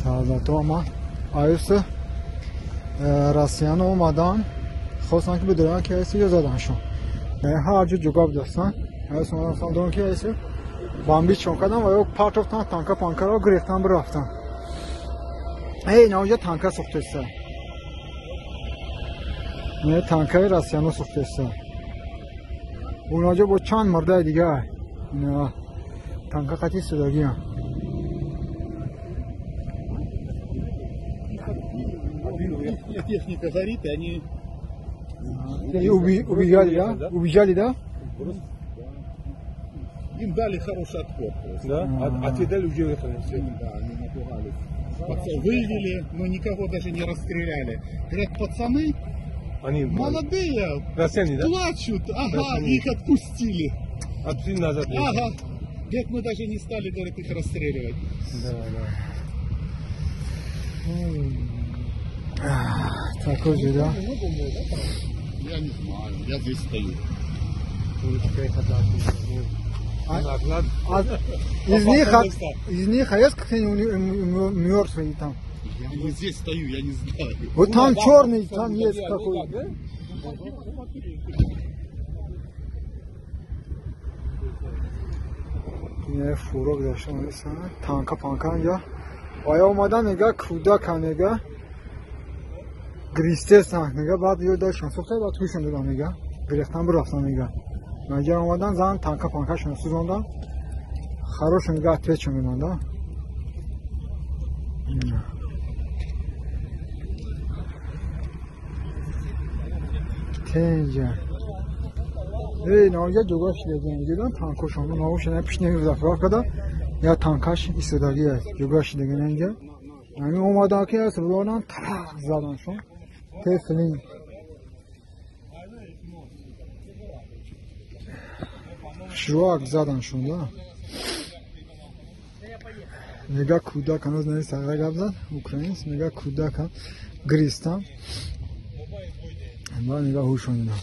Солдато ама аюс россияно омадан, хостанд ки бидоранд ки аюс ё заданшон. Ҳар ҷо ҷуга будастанд. Аюс омадан доранд ки аюс бомбичон кардан ва ё партофтан танка панкаро гирифтан бирафтан. Эй, наоҷа танка сӯхтеста. Не, танкаи россияно сӯхтеста. Унаҷо бо чанд мурдаи дига. Ина танка қати истодагиам. Техника горит, и они... Убежали, да? Убежали, да? Им дали хороший отпор просто. Да? Отведали уже уехали. Да, они напугались. Вывели, но никого даже не расстреляли. Говорят, пацаны, они молодые, россияне, да? Плачут, ага, россияне. Их отпустили. Отпустили назад. Ага. Говорят, мы даже не стали, говорят, их расстреливать. Да, да. Такой же, да? Я не знаю, я здесь стою. Из них есть кто-нибудь мертвый там? Я вот здесь стою, я не знаю. Вот там черный, там есть какой. Фурок дошта, танка панка инҷа. Ва омадан нега кӯдака нега гиристесан нега, баъд ё дашон сӯхта, баъд ҳушон додан нега, гирехтан бирафтан нега. Наҷа омадан зан танка панкашон сӯзондан, харошон нега ответшон доданд, да? Тенҷа. Эй, наоҷа ҷуга шидагиан, дидан танкошон, наошана пишнеги заправ када, я танкаш истодагӣ аст, ҷуга шидагиан инҷа. Ҳамин омадан ки аст, ронан тарақ заданшон. Тефлин. Шруак заданшон, да? Мега кӯдак, ҳанӯз нест сағра гап зад, украинс, мега кӯдак гиристан. Баъд мега ҳушон додам.